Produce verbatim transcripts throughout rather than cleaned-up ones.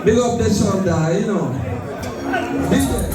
Big up the Shonda, you know. Big up.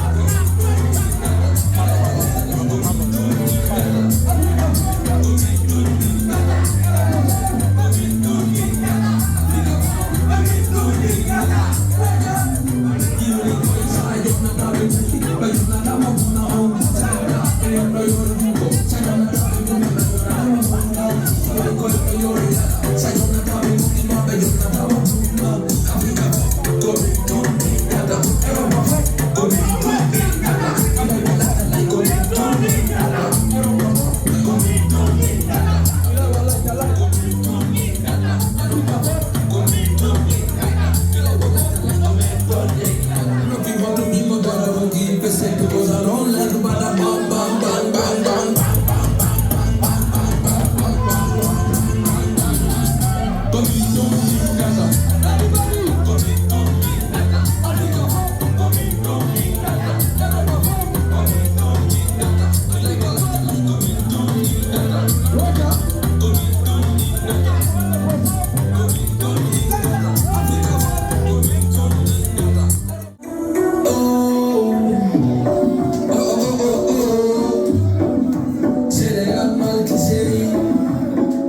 Général Malki Sey,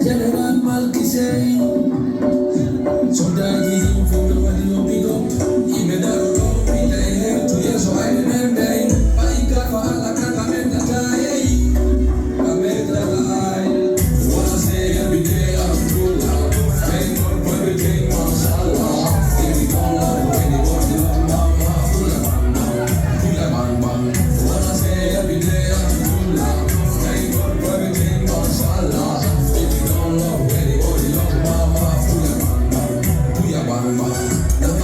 Général Malki Sey. Soldaaji ɗin fof no waɗi no big up. Yimɓe daro ɗo, ɓiɗɗa e hertu yeeso ayɓe men ɓey. Ɓay gafa Allah kaka men tata ey. Amen tata ay. Wanna say every day I'm good. Thank God for everything, mashallah. If you don't love anybody, love mama. Pull a bang bang, pull a bang bang. Wanna say every day I'm good. Thank God for everything, mashallah. If you don't love anybody, love mama. Pull a bang bang, pull a bang bang.